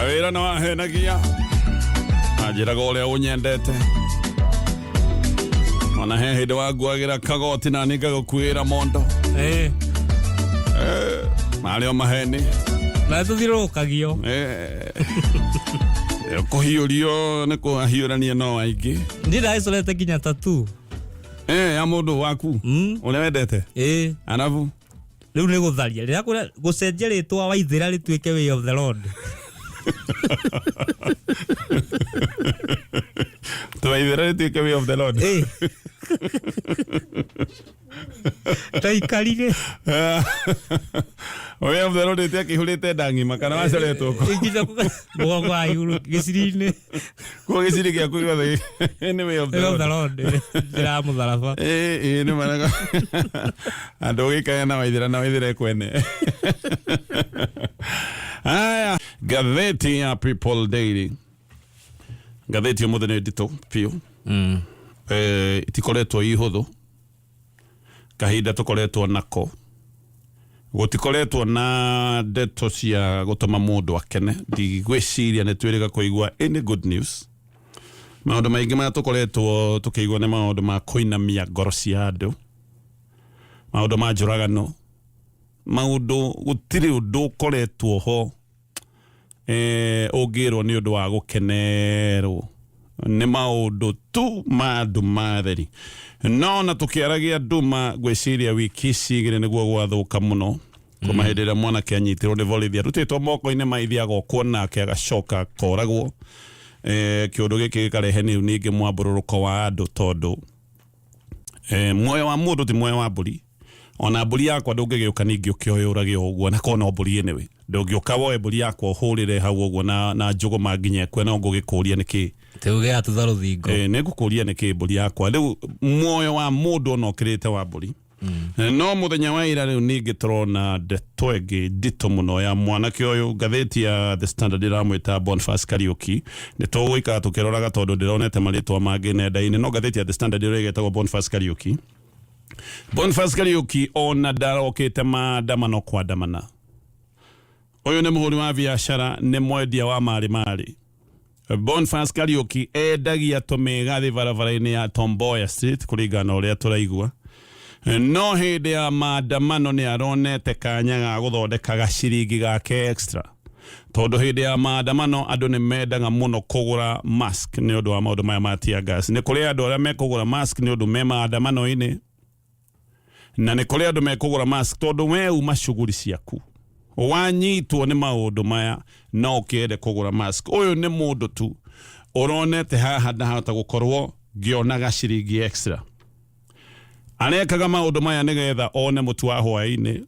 Wĩra nĩ wahenagia, anjĩraga ũrĩa ũnyendete. Ona he hĩndĩ wanguagĩra kagoti na niĩ ngagũkuĩra mondo. Eh, Marĩ o maheni. Na tũthiũrũrũkagio. Kũhiũrio nĩ kũhiũrania no aingĩ. Niĩ ndagĩcorete nginya tatu. Ya mũndũ waku ũrĩa wendete. Ĩĩ. Arabu Rĩu nĩ gũtharia. Rĩrĩa kũrĩa gũcenjia rĩtwa Waithĩra rĩtuĩke Way of the Lord. Twaithĩra rĩtuĩke Way of the Lord. Ĩĩ. Ndaikarire. Way of the Lord ĩtiakĩihũrĩte nda ng'ima kana wacoretwo kũ? Nginya mũgongo wa igũrũ gĩciri-inĩ. Kuo gĩciri gĩaku gĩothe nĩ Way of the Way of the Lord. Lord. Njĩra ya mũtharaba. Ĩĩ nĩ maraga andũ gĩkaya na Waithĩra na Waithĩra ekwene. Haya, ngathĩti ya People Daily. Ngathĩti ũmũthĩ nĩ nditũ biũ. Itikoretwo i hũthũ. Kahinda tũkoretwo nako gũtikoretwo na ndeto cia gũtũma mũndũ akene. Ndigwĩciria nĩ twĩrĩga kũigua any good news. Maũndũ maingĩ marĩa tũkoretwo tũkĩigua nĩ maũndũ ma kũinamia ngoro cia andũ, maũndũ ma njũragano, maũndũ gũtirĩ ũndũ ũkoretwo ho ũngĩrwo nĩ ũndũ wa gũkenerwo nĩ maũndũ tu ma nduma theri. No na tũkĩaragia nduma, ngwĩciria wiki ici igĩrĩ nĩguo gwathũka mũno kuma hĩndĩ ĩrĩa mwanake anyitirwo nĩ borithi arutĩtwo moko-inĩ ma ithe agokwo nake agacoka akoragwo. Kĩũndũ gĩkĩ gĩkarehe nĩ ningĩ mwambũrũrũko wa andũ tondũ muoyo wa mũndũ ti muoyo wa mbũri. Ona mbũri yakwa ndũngĩgĩũka ningĩ ũkĩoe ũrage o ũguo, na korwo no mbũri anyway ndũngĩũka woe mbũri yakwa ũhũrĩre hau ũguo na njũgũma nginya ĩkue, no ngũgĩkũria nĩkĩ. Tuge atutha rũthingo. Nĩ ngũkũria nĩkĩ mbũri yakwa. Rĩu muoyo wa mũndũ ona ũkĩrĩte wa mbũri. No mũthenya wa ira rĩu ningĩ tũrona ndeto ĩngĩ nditũ mũno ya mwanake ũyũ. Ngathĩti ya The Standard ĩramwĩta Boniface Kariũki. Nĩ tũgũikara tũkĩroraga tondũ ndĩronete marĩtwa mangĩ nenda-inĩ, no ngathĩti ya The Standard ĩrĩa ĩgetagwo Boniface Kariũki. Boniface Kariũki ona ndarokĩte maandamano kwandamana. Ũyũ nĩ mũhũri wa biacara, nĩ mwendia wa marĩ marĩ. Boniface Kariũki endagia tũmĩgathĩ barabara-inĩ ya Tom Mboya Street kũringana na ũrĩa tũraigua. No hĩndĩ ya maandamano nĩ aronete kanya ga gũthondeka gaciringi gake extra. Tondũ hĩndĩ ya maandamano andũ nĩ mendaga mũno kũgũra mask nĩ ũndũ wa maũndũ maya ma tear gas. Nĩ kũrĩ andũ arĩa mekũgũra mask nĩ ũndũ me maandamano-inĩ, na nĩ kũrĩ andũ mekũgũra mask tondũ we uma shughuli ciaku wanyitwo nĩ maũndũ maya no ũkĩende kũgũra mask. Ũyũ nĩ mũndũ tu ũronete haha ndahota gũkorwo ngĩona gaciringi extra. Arekaga maũndũ maya nĩgetha one mũtu wa hwaĩ-inĩ.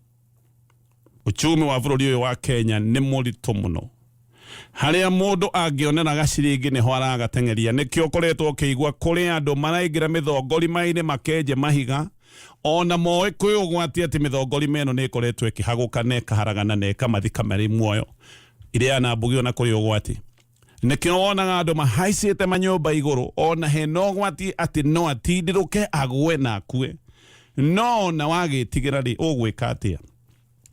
Uchumi wa bũrũri ũyũ wa Kenya nĩ mũritũ mũno, harĩa mũndũ angĩonera gaciringi nĩho aragateng'eria. Nĩkĩo ũkoretwo ũkĩigua kũrĩ andũ maraingĩra mĩthongorima-inĩ makenje mahiga, ona moĩ kwĩ ũgwati atĩ mĩthongorima ĩno nĩ ĩkoretwo ĩkĩhagũka na ĩkaharagana na ĩkamathika marĩ muoyo. Irĩa na mbugi ona kũrĩ ũgwati. Nĩkĩo wonaga andũ mahaicĩte manyũmba igũrũ ona hena ũgwati atĩ no atindirũke agwe na akue. No ona wagĩtigĩra rĩ, ũgwĩka atĩa?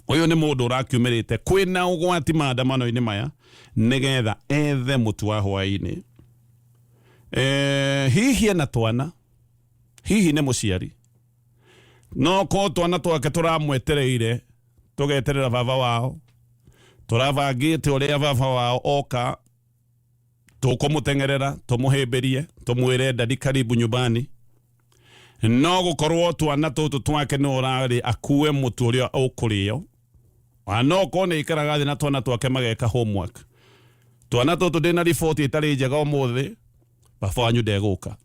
Ũyũ nĩ mũndũ ũrakiumĩrĩte kwĩna ũgwati maandamano-inĩ maya nĩgetha ethe mũtu wa hwaĩ-inĩ. Hihi ena twana, hihi nĩ mũciari, no ko twana twake tũramwetereire tũgeterera baba wao, tũrabangĩte ũrĩa baba wao oka tũkũmũteng'erera tũmũhĩmbĩrie tũmwĩre dadi karibu nyumbani. No gũkorwo twana tũtũ twake nĩ ũrarĩ akue mũtu ũrĩa ũkũrĩo, ona no korwo nĩ aikaraga thĩ na twana twake mageka homework. Twana tũtũ ndĩna riboti ĩtarĩ njega ũmũthĩ, baba wanyu ndegũka,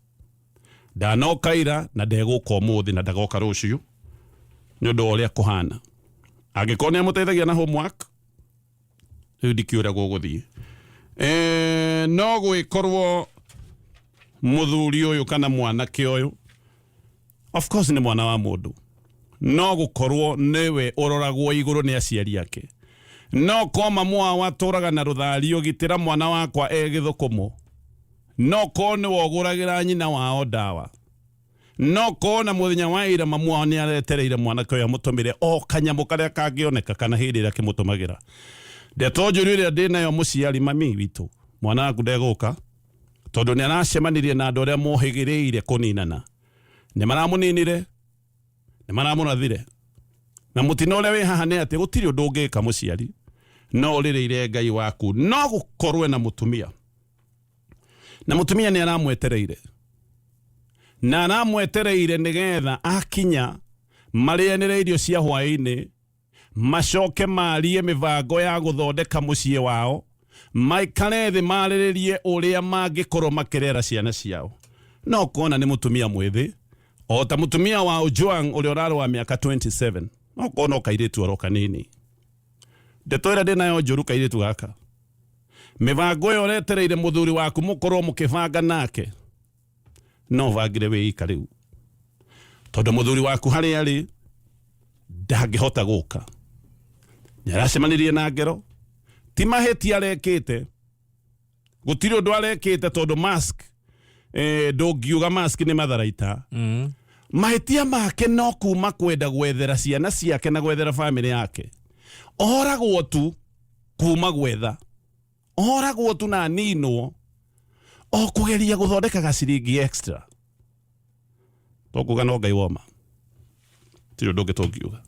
ndanoka ira na ndegũka ũmũthĩ na ndagoka rũciũ nĩ ũndũ wa ũrĩa kũhana. Angĩkorwo nĩ amũteithagia na homework, rĩu ndikĩũĩ ũrĩa gũgũthiĩ. No gwĩkorwo mũthuri ũyũ kana mwanake ũyũ, of course nĩ mwana wa mũndũ, no gũkorwo nĩwe ũroragwo igũrũ nĩ aciari ake. No ko mamu wao atũraga na rũthario, gitĩra mwana wakwa e gĩthũkũmo. No ko nĩwe ũgũragĩra nyina wao ndawa. No ko na mũthenya wa ira mamu wao nĩ aretereire mwanake ũyũ amũtũmĩre o kanyamũ karĩa kangĩoneka kana hĩndĩ ĩrĩa akĩmũtũmagĩra. Ndeto njũru ĩrĩa ndĩ nayo mũciari mami witũ, mwana waku ndegũka tondũ nĩ aracemanirie na andũ arĩa mohĩgĩrĩire kũninana. Nĩ maramũninire, nĩ maramũrathire. Na mũtino ũrĩa wĩ haha nĩ atĩ gũtirĩ ũndũ ũngĩka mũciari no ũrĩrĩire Ngai waku, no gũkorwe na mũtumia. Na mũtumia nĩ aramwetereire, na aramwetereire nĩgetha akinya marĩanĩre irio cia hwaĩ-inĩ, macoke marie mĩbango ya gũthondeka mũciĩ wao, maikare thĩ marĩrĩrie ũrĩa mangĩkorwo makĩrera ciana ciao. No kona nĩ mũtumia mwĩthĩ o ta mũtumia wa Ojwang ũrĩa ũrarĩ wa mĩaka 27, no kona o kairĩtu oro kanini. Ndeto ĩrĩa ndĩ nayo njũru kairĩtu gaka, mĩbango ĩyo ũretereire mũthuri waku mũkorwo mũkĩbanga nake, no bangire wĩ ika rĩu, tondũ mũthuri waku harĩa arĩ ndangĩhota gũka. Nĩ aracemanirie na ngero, ti mahĩtia arekĩte, gũtirĩ ũndũ arekĩte, tondũ mask ndũngiuga mask nĩ matharaita. Mahĩtia make no kuma kwenda gwethera ciana ciake na gwethera famĩlĩ yake. Oragwo tu kuma gwetha, oragwo tu na ninwo o kũgeria gũthondeka gaciringi extra. Tũkuga no Ngai woma, tirĩ ũndũ ũngĩ tũngiuga.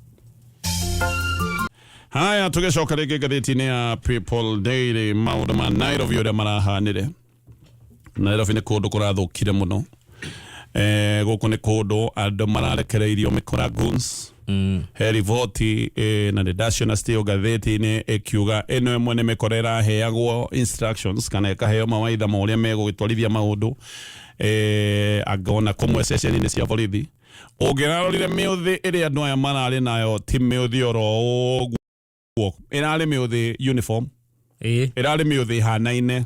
Haya, tũgĩcoka rĩngĩ ngathĩti-inĩ ya People Daily, maũndũ ma Nairobi ũrĩa marahanire. Nairobi nĩ kũndũ kũrathũkire mũno. Gũkũ nĩ kũndũ andũ mararekereirio mĩkora goons. He riboti na nĩ ndaciona still ngathĩti-inĩ ĩkiuga ĩno ĩmwe nĩ mĩkora ĩraheagwo instructions kana ĩkaheo mawaitha ma ũrĩa megũgĩtwarithia maũndũ, anga ona kũmwe ceceni-inĩ cia borithi. Ũngĩrarorire mĩũthĩ ĩrĩa andũ aya mararĩ nayo, ti mĩũthĩ oro ũguo, ĩrarĩ mĩũthĩ uniform, ĩrarĩ mĩũthĩ ĩhanaine,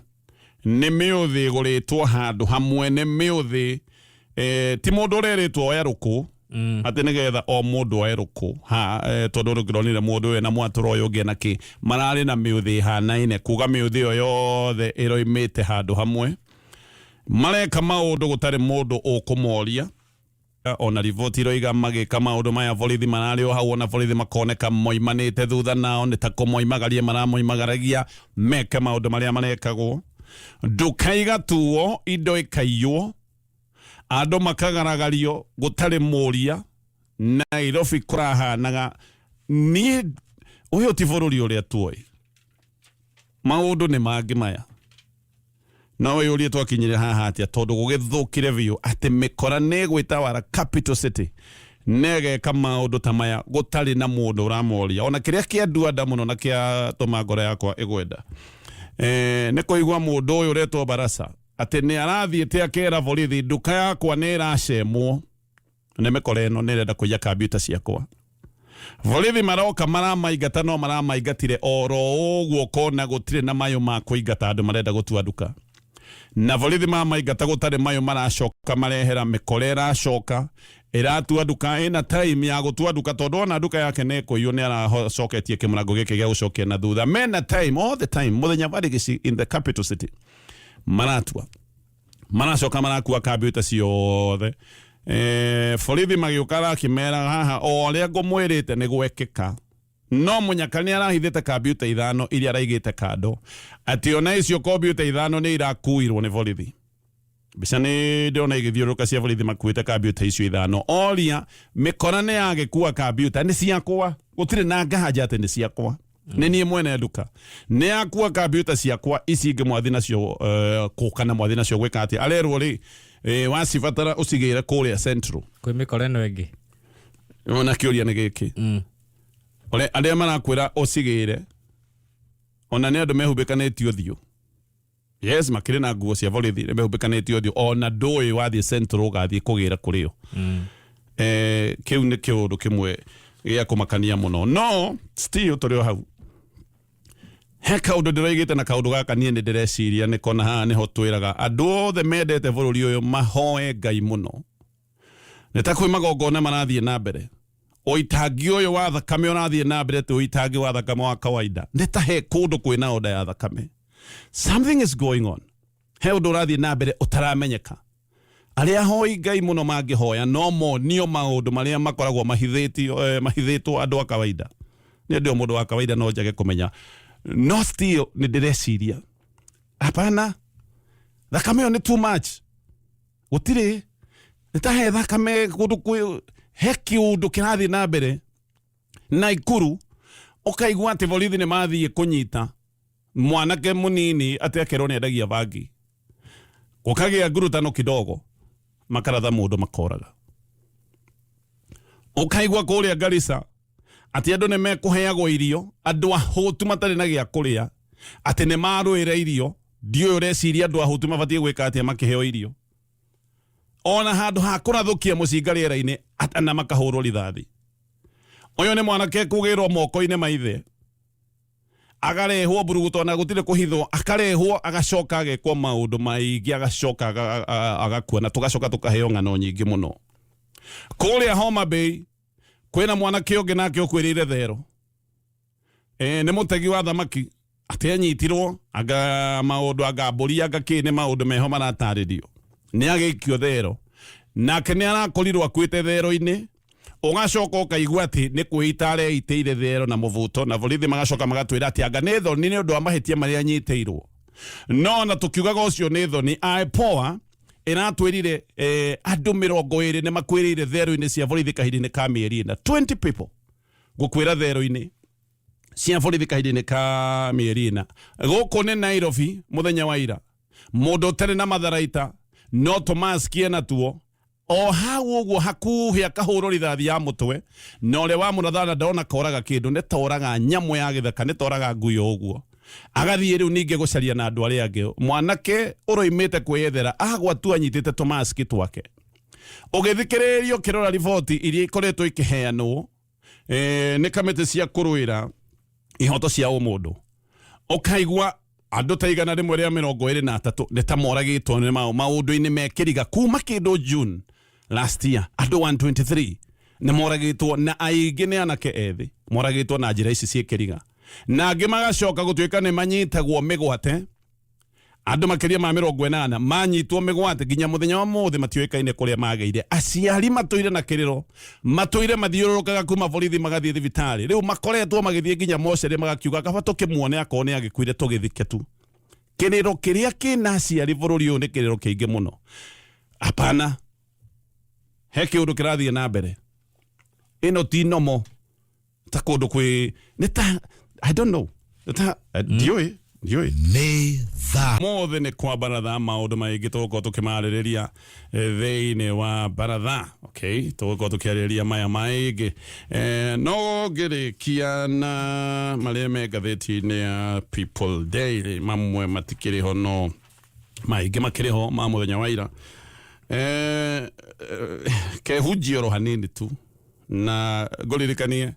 nĩ mĩũthĩ ĩgũrĩtwo handũ hamwe, nĩ mĩũthĩ ti mũndũ ũrerĩtwo oya rũkũ atĩ nĩgetha o mũndũ oe rũkũ ha, tondũ rũngĩronire mũndũ ũyũ na mwatũro ũyũ ũngĩ na kĩ, mararĩ na mĩũthĩ ĩhanaine, kuga mĩũthĩ ĩyo yothe ĩroimĩte handũ hamwe. Mareka maũndũ gũtarĩ mũndũ ũkũmoria. Ona riboti iroiga magĩka maũndũ maya borithi mararĩ o hau, ona borithi makoneka moimanĩte thutha nao, nĩ ta kũmoimagaria maramoimagaragia meke maũndũ marĩa marekagwo. Nduka igatuo, indo ikaiywo, andũ makagaragario gũtarĩ mũria. Nairobi kũrahanaga niĩ ũyũ ti bũrũri ũrĩa tuoĩ, maũndũ nĩ mangĩ maya. No wĩyũrie twakinyire haha atĩa, tondũ gũgĩthũkire biũ atĩ mĩkora nĩ ĩgwĩtawara capital city negeka maũndũ ta maya gũtarĩ na mũndũ ũramoria. Ona kĩrĩa kĩanduanda mũno na kĩatũma ngoro yakwa ĩgwenda, nĩ kũigua mũndũ ũyũ ũretwo Barasa atĩ nĩ arathiĩte akera borithi nduka yakwa nĩ ĩracemwo nĩ mĩkora ĩno, nĩ ĩrenda kũiya kambiuta ciakwa. Borithi maroka maramaingata, no maramaingatire oro ũguo kona gũtirĩ na mayũ ma kũingata andũ marenda gũtua nduka. Na borithi mamaingata gũtarĩ mayũ, maracoka marehera mĩkora ĩracoka ĩratua nduka, ĩna time ya gũtua nduka, tondũ ona nduka yake nĩ ĩkũiywo nĩ aracoketie kĩmũrango gĩkĩ gĩa gũcokia na thutha. Mena time all the time, mũthenya barigici in the capital city maratua, maracoka marakua kambiuta ciothe. Borithi magĩũka arakĩmera haha o ũrĩa ngũmwĩrĩte nĩ gwekĩka, no mũnyaka nĩ arahithĩte kambiuta 5 iria araigĩte kando, atĩ ona icio kombiuta 5 nĩ irakuirwo nĩ borithi. Mbica nĩ ndĩrona igĩthiũrũrũka cia borithi makuĩte kambiuta icio 5. Oria mĩkora nĩ yagĩkua kambiuta nĩ ciakwa, gũtirĩ na nganja atĩ nĩ ciakwa, nĩ niĩ mwene nduka, nĩ yakua kambiuta ciakwa ici ingĩ mwathi nacio kũ kana mwathi nacio gwĩka atĩa? Arerwo rĩ, wacibatara ũcigĩre kũrĩa Central. Kwĩ mĩkora ĩno ĩngĩ. Ona kĩũria nĩ gĩkĩ, arĩa marakwĩra ũcigĩre ona nĩ andũ mehumbĩkanĩtie ũthiũ. Yes, makĩrĩ na nguo cia borithi, nĩ mehumbĩkanĩtie ũthiũ, ona ndũĩ wathiĩ Central ũgathiĩ kũgĩra kũrĩ o. Kĩu nĩ kĩũndũ kĩmwe gĩa kũmakania mũno, no still tũrĩ o hau. He kaũndũ ndĩroigĩte, na kaũndũ gaka niĩ nĩ ndĩreciria nĩ kona haha nĩho twĩraga andũ othe mendete bũrũri ũyũ mahoe Ngai mũno. Nĩ ta kwĩ magongona marathiĩ na mbere, ũitangi ũyũ wa thakame ũrathiĩ na mbere ti ũitangi wa thakame wa kawaida, nĩ ta he kũndũ kwĩna oda ya thakame. Something is going on, he ũndũ ũrathiĩ na mbere ũtaramenyeka. Arĩa ahoi Ngai mũno mangĩhoya no monio maũndũ marĩa makoragwo mahithĩtio, mahithĩtwo andũ a kawaida. Nĩ ndĩ o mũndũ wa kawaida no njage kũmenya. No still nĩ ndĩreciria hapana, thakame ĩyo nĩ too much, gũtirĩ nĩ ta he thakame kũndũ kwĩ he kĩũndũ kĩrathiĩ na mbere Naikuru. Ũkaigua atĩ borithi nĩ mathiĩ kũnyita mwanake mũnini atĩ akerwo nĩ endagia bangi, gũkagĩa ngurutano kidogo, makaratha mũndũ makoraga. Ũkaigua kũrĩa Garissa atĩ andũ nĩ mekũheagwo irio, andũ ahũtu matarĩ na gĩa kũrĩa, atĩ nĩ marũĩra irio. Ndiũĩ ũreciria andũ ahũtu mabatiĩ gwĩka atĩa makĩheo irio, ona handũ ha kũrathũkia mũcinga rĩera-inĩ na makahũrwo rithathi. Ũyũ nĩ mwanake kũgĩrwo moko-inĩ ma ithe, akarehwo mburuguto na gũtirĩ kũhithwo, akarehwo agacoka agekwo maũndũ maingĩ, agacoka agakua, na tũgacoka tũkaheo ng'ano nyingĩ mũno. Kũrĩa Homa Bay kwĩna mwanake ũngĩ nake ũkwĩrĩire thero, nĩ mũtegi wa thamaki, atĩ anyitirwo anga maũndũ, anga mbũri, anga kĩ, nĩ maũndũ meho maratarĩrio, nĩ agĩikio thero, nake nĩ arakorirwo akuĩte thero-inĩ. Ũgacoka ũkaigua atĩ nĩ kwĩita areitĩire thero na mũbuto, na borithi magacoka magatwĩra atĩ anga nĩ thoni nĩ ũndũ wa mahĩtia marĩa anyitĩirwo. No ona tũkiugaga ũcio nĩ thoni, IPOA ĩratwĩrire andũ 20 nĩ makuĩrĩire thero-inĩ cia borithi kahinda-inĩ ka mĩeri 4. 20 people gũkuĩra thero-inĩ cia borithi kahinda-inĩ ka mĩeri 4. Gũkũ nĩ Nairobi mũthenya wa ira, mũndũ ũtarĩ na matharaita no tũmaski ena tuo, o hau ũguo hakuhĩ akahũrwo rithathi ya mũtwe, na ũrĩa wamũrathana ndona koraga kĩndũ, nĩ toraga nyamũ ya gĩthaka, nĩ toraga ngui o ũguo, agathiĩ rĩu ningĩ gũcaria na andũ arĩa angĩ. Mwanake ũroimĩte kwĩyethera agwa tu anyitĩte tũmaski twake. Ũgĩthikĩrĩria ũkĩrora riboti iria ikoretwo ikĩheanwo nĩ kamĩtĩ cia kũrũĩra ihoto cia ũmũndũ, ũkaigua andũ ta 123 nĩ ta moragĩtwo nĩ maũndũ-inĩ mekĩriga kuma kĩndũ June last year. Andũ 123 nĩ moragĩtwo, na aingĩ nĩ anake ethĩ moragĩtwo na njĩra ici ciĩkĩriga, na angĩ magacoka gũtuĩka nĩ manyitagwo mĩgwate. Andũ makĩria ma 80 manyitwo mĩgwate, nginya mũthenya wa mũthĩ matiũĩkaine kũrĩa magĩire. Aciari matũire na kĩrĩro, matũire mathiũrũrũkaga kuma borithi magathiĩ thibitarĩ, rĩu makoretwo magĩthiĩ nginya mocerĩ, magakiuga kaba tũkĩmuone akorwo nĩ agĩkuire tũgĩthike tu. Kĩrĩro kĩrĩa kĩna aciari bũrũri ũyũ nĩ kĩrĩro kĩingĩ mũno. Hapana, he kĩũndũ kĩrathiĩ na mbere, ĩno ti nomo ta kũndũ kwĩ nĩ ta, I don't know, nĩ ta ndiũĩ. Nĩ thaa Mothe nĩ kwa baratha, maũndũ maingĩ tũgũkorwo tũkĩmarĩrĩria thĩinĩ wa baratha. Okay, tũgũkorwo tũkĩarĩrĩria maya maingĩ, no ngĩrĩkia na marĩa me ngathĩti-inĩ ya People Daily. Mamwe matikĩrĩ ho, no maingĩ makĩrĩ ho ma mũthenya wa ira. Kehunjio oro hanini tu na ngũririkanie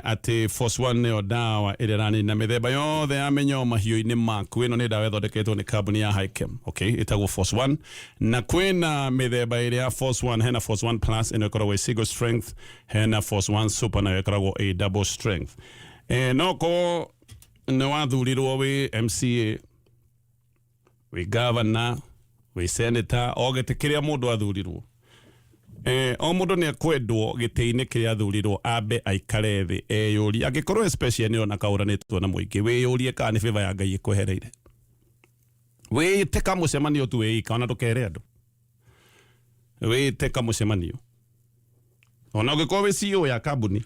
atĩ Force One nĩyo ndawa ĩrĩa ĩranina mĩthemba yothe ya mĩnyoo mahiũ-inĩ maku. Ĩno nĩ ndawa ĩthondeketwo nĩ kambuni ya Hichem, okay, ĩtagwo Force One, na kwĩna mĩthemba ĩrĩ ya Force One. Hena Force One Plus, ĩno ĩkoragwo ĩ single strength, hena Force One Super, nayo ĩkoragwo ĩ double strength. No korwo nĩ wathurirwo wĩ MCA, wĩ governor, wĩ senator, o gĩtĩ kĩrĩa mũndũ athurirwo, o mũndũ nĩ ekwendwo gĩtĩ-inĩ kĩrĩa athurirwo ambe aikare thĩ eyũrie, angĩkorwo especially nĩ ona kaũranĩtwo na mũingĩ, wĩyũrie kana nĩ favor ya Ngai ĩkwehereire. Wĩte kamũcemanio tu wĩika, ona ndũkere andũ, wĩte kamũcemanio, ona ũngĩkorwo wĩ CEO ya kambuni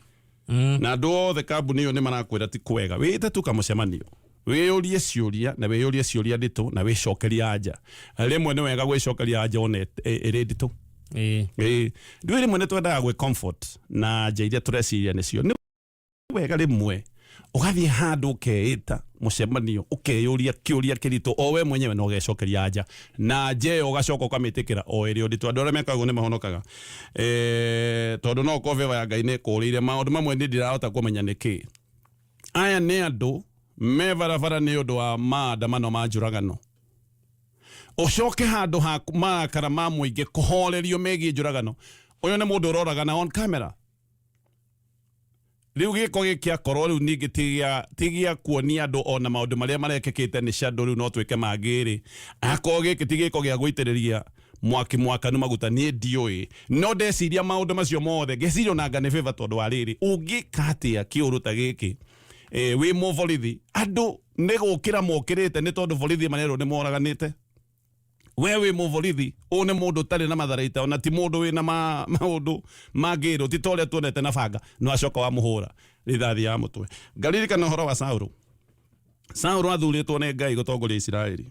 na andũ othe kambuni ĩyo nĩ marakwĩra ti kwega, wĩte tu kamũcemanio, wĩyũrie ciũria, na wĩyũrie ciũria nditũ na wĩcokerie anja. Rĩmwe nĩ wega gwĩcokeria anja ona ĩrĩ nditũ. Ĩĩ, ndiũĩ, rĩmwe nĩ twendaga gwĩ comfort na nja iria tũreciria nĩcio. Nĩ wega rĩmwe ũgathiĩ handũ ũkeĩta mũcemanio, ũkeyũria kĩũria kĩritũ o we mwenyewe na ũgecokeria anja, na nja ĩyo ũgacoka ũkamĩtĩkĩra o ĩrĩ ũnditũ. Andũ arĩa mekaga ũguo nĩ mahonokaga, tondũ no ũkorwo favor ya Ngai nĩ ĩkũrĩire maũndũ mamwe. Nĩ ndirahota kũmenya nĩkĩ aya nĩ andũ me barabara nĩ ũndũ wa maandamano ma njũragano, ũcoke handũ ha marakara ma mũingĩ kũhorerio megiĩ njũragano, ũyũ nĩ mũndũ ũroragana on camera. Rĩu gĩko gĩkĩ akorwo rĩu ningĩ ti gĩa kuonia andũ ona maũndũ marĩa marekĩkĩte nĩ shadow, rĩu no twĩke mangĩ rĩ, akorwo gĩkĩ ti gĩko gĩa gũitĩrĩria mwaki mwakanu maguta, niĩ ndiũĩ. No ndeciria maũndũ macio mothe, ngeciria ona anga nĩ favor, tondũ wa rĩrĩ, ũngĩka atĩa kĩũndũ ta gĩkĩ? Wĩ mũborithi, andũ nĩ gũkĩra mokĩrĩte nĩ tondũ borithi marerwo nĩ moraganĩte. We wĩ mũborithi, ũyũ nĩ mũndũ ũtarĩ na matharaita, ona ti mũndũ wĩna maũndũ mangĩrwo, ti ta ũrĩa tuonete na banga, no acoka wamũhũra rithathi ya mũtwe. Ngaririkana ũhoro wa Saũlũ. Saũlũ athurĩtwo nĩ Ngai gũtongoria Isiraeli,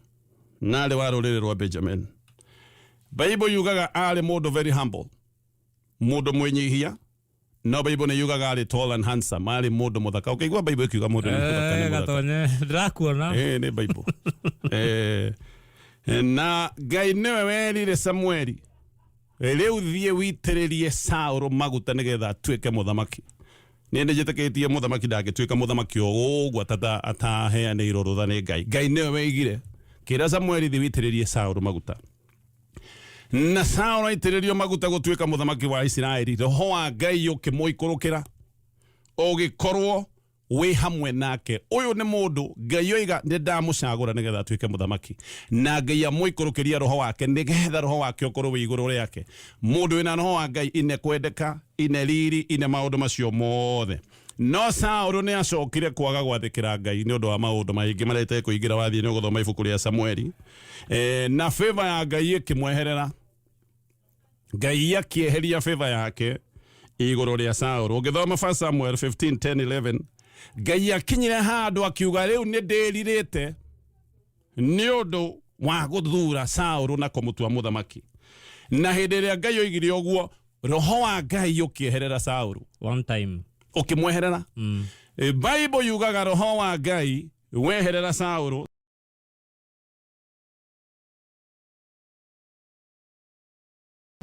na arĩ wa rũrĩrĩ rwa Benjamin. Bible yugaga arĩ mũndũ very humble, mũndũ mwĩnyihia, no Bible nĩ yugaga arĩ tall and handsome, arĩ mũndũ mũthaka. Ũkĩigua Bible ĩkiuga mũndũ nĩ mũthaka, nĩ mũthaka. Gatonye ndĩrakuona. Nĩ Bible. Na Ngai nĩwe werire Samueli, rĩu thiĩ witĩrĩrie Saũlũ maguta nĩgetha atuĩke mũthamaki. Niĩ nĩ njĩtĩkĩtie mũthamaki ndangĩtuĩka mũthamaki o ũguo ataheanĩirwo rũtha nĩ Ngai. Ngai nĩwe weigire, kĩra Samueli thiĩ witĩrĩrie Saũlũ maguta. Na Saũlũ aitĩrĩrio maguta gũtuĩka mũthamaki wa Isiraeli, roho wa Ngai ũkĩmũikũrũkĩra, ũgĩkorwo wĩ hamwe nake. Ũyũ nĩ mũndũ Ngai oiga nĩ ndamũcagũra nĩgetha atuĩke mũthamaki, na Ngai amũikũrũkĩria roho wake nĩgetha roho wake ũkorwo wĩ igũrũ rĩake. Mũndũ wĩna roho wa Ngai ine kwendeka, ine riri, ine maũndũ macio mothe. No Saũlũ nĩ acokire kwaga gwathĩkĩra Ngai nĩ ũndũ wa maũndũ maingĩ marĩa itekũingĩra wathiĩ nĩ ũgũthoma ibuku rĩa Samueli. Na favor ya Ngai ĩkĩmweherera. Ngai akĩeheria favor yake igũrũ rĩa Saũlũ. Ũngĩthoma 1 Samuel 15 10 11, Ngai akinyire handũ akiuga rĩu nĩ ndĩrirĩte nĩ ũndũ wa gũthura Saũlũ na kũmũtua mũthamaki. Na hĩndĩ ĩrĩa Ngai oigire ũguo, roho wa Ngai ũkĩeherera Saũlũ. One time. Ũkĩmweherera. Bible yugaga roho wa Ngai weherera Saũlũ.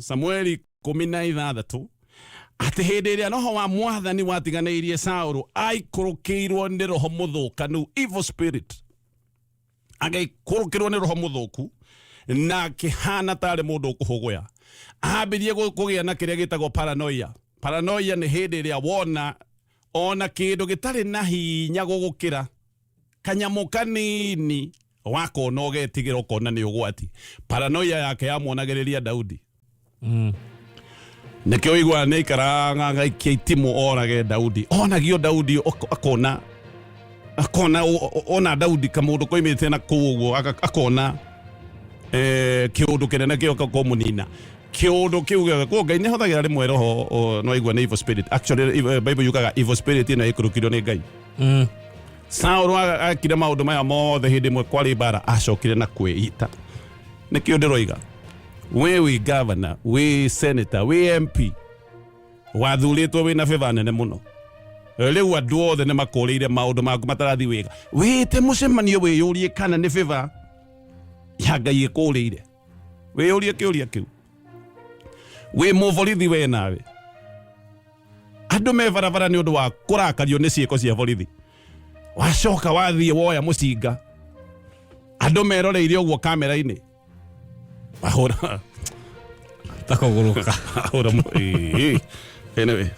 Samueli 16 atĩ hĩndĩ ĩrĩa roho wa mwathani watiganĩirie Saũlũ, aikũrũkĩirwo nĩ roho mũthũkanu, evil spirit, agĩikũrũkĩrwo nĩ roho mũthũku na akĩhana tarĩ mũndũ ũkũhũgũya. Ambirie kũgĩa na kĩrĩa gĩtagwo paranoia. Paranoia nĩ hĩndĩ ĩrĩa wona ona kĩndũ gĩtarĩ na hinya gũgũkĩra, kanyamũ kanini wakona ũgetigĩra, ũkona nĩ ũgwati. Paranoia yake yamuonagĩrĩria Daudi. Nĩkĩo ũiguaga nĩ aikaraga agaikia itimũ orage Daudi. Onagio Daudi akona akona ona Daudi kamũndũ koimĩte na kũu ũguo, akona kĩũndũ kĩnene kĩoka kũmũnina. Kĩũndũ kĩu gĩothe. Koguo Ngai nĩ ahũthagĩra rĩmwe roho, no aigua nĩ evil spirit. Actually, Bible yugaga evil spirit ĩno ĩkũrũkirio nĩ Ngai. Saũlũ akire maũndũ maya mothe hĩndĩ ĩmwe kwarĩ mbara, acokire na kwĩita. Nĩkĩo ndĩroiga, we wĩ governor, wĩ senator, wĩ MP, wathurĩtwo wĩna favor nene mũno. Rĩu andũ othe nĩ makũrĩire maũndũ maku matarathi wega. Wĩte mũcemanio wĩyũrie kana nĩ favor ya Ngai ĩkũrĩire. Wĩyũrie kĩũria kĩu. Wĩ mũborithi we nawe, andũ me barabara nĩ ũndũ wa kũrakario nĩ ciĩko cia borithi, wacoka wathiĩ woya mũcinga, andũ meroreire ũguo kamera-inĩ, wahũra takũgũrũka. Wahũra. Anyway,